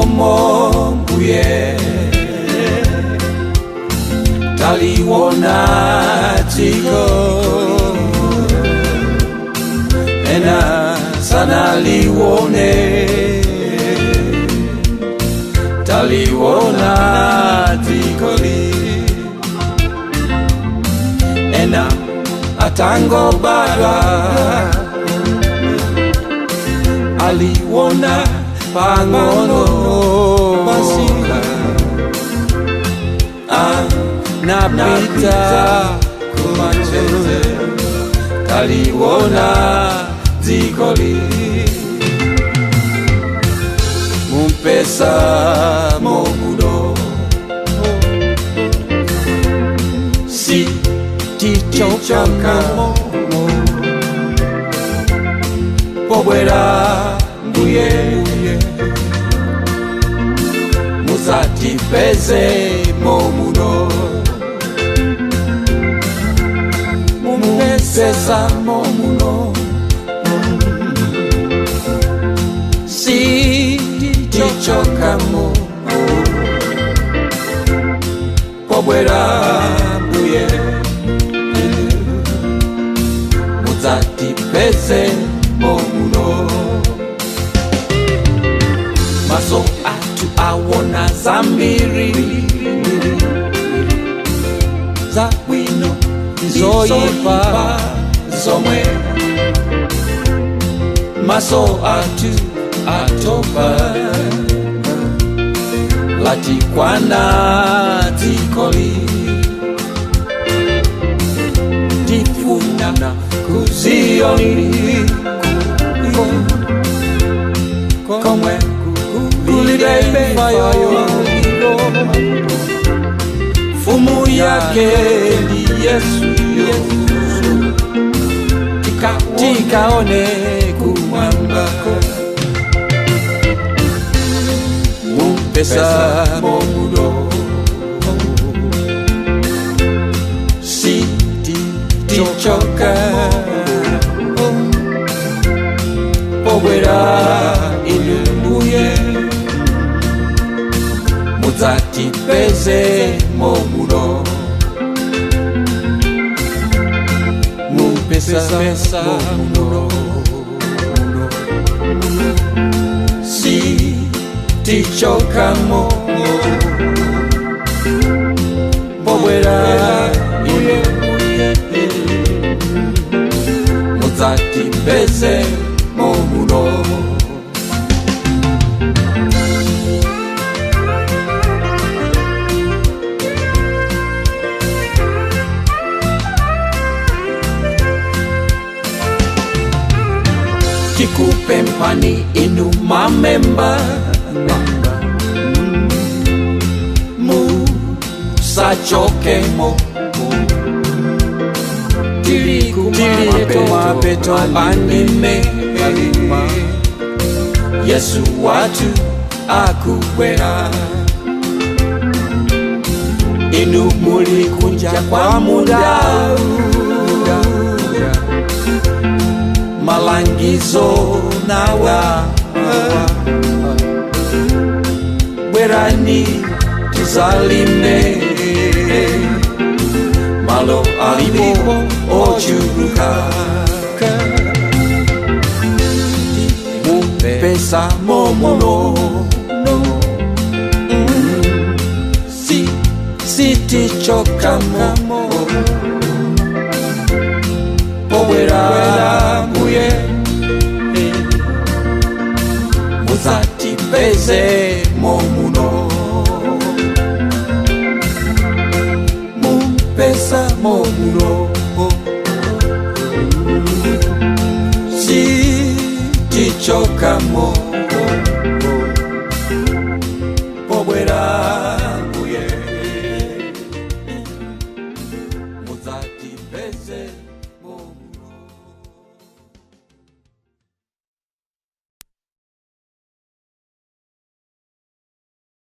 Zikomo mbuye, taliwona dziko, ena sanaliwone. Taliwona dzikoli, ena atangobadwa aliwona pang'ono pasika, anapita kumacheze. Taliwona dzikoli, mumpesa momuno si tichokamo, pobwera mbuye muzatipeze momuno, mumpesa momuno si tichokamo, pobwera mbuye muzatipeze momuno. Maso athu awona zambiri, zabwino zoyipa zomwe. Maso athu atopa, latikwana dzikoli. Tifuna kuziyoni komwe kulibe imfayo, mfumu yake ndi Yesu. Tikaone kumwamba, mumpesa momuno si tichoka, pobwera inu mbuye mudzatipeze momuno, mumpesa momuno si tichokamo, pobwera inu mbuye mudzatipeze momuno. Tikupemphani inu mamemba, musachokemo, tili kumapeto andime. Yesu wathu akubwera. Inu muli kunja kwa munda, malangizo nawa: bwerani tizalime, malo alipo ochuluka. Mumpesa momuno si sitichokamo, pobwera mbuye muzatipeze momuno, mumpesa momuno si tichokamo.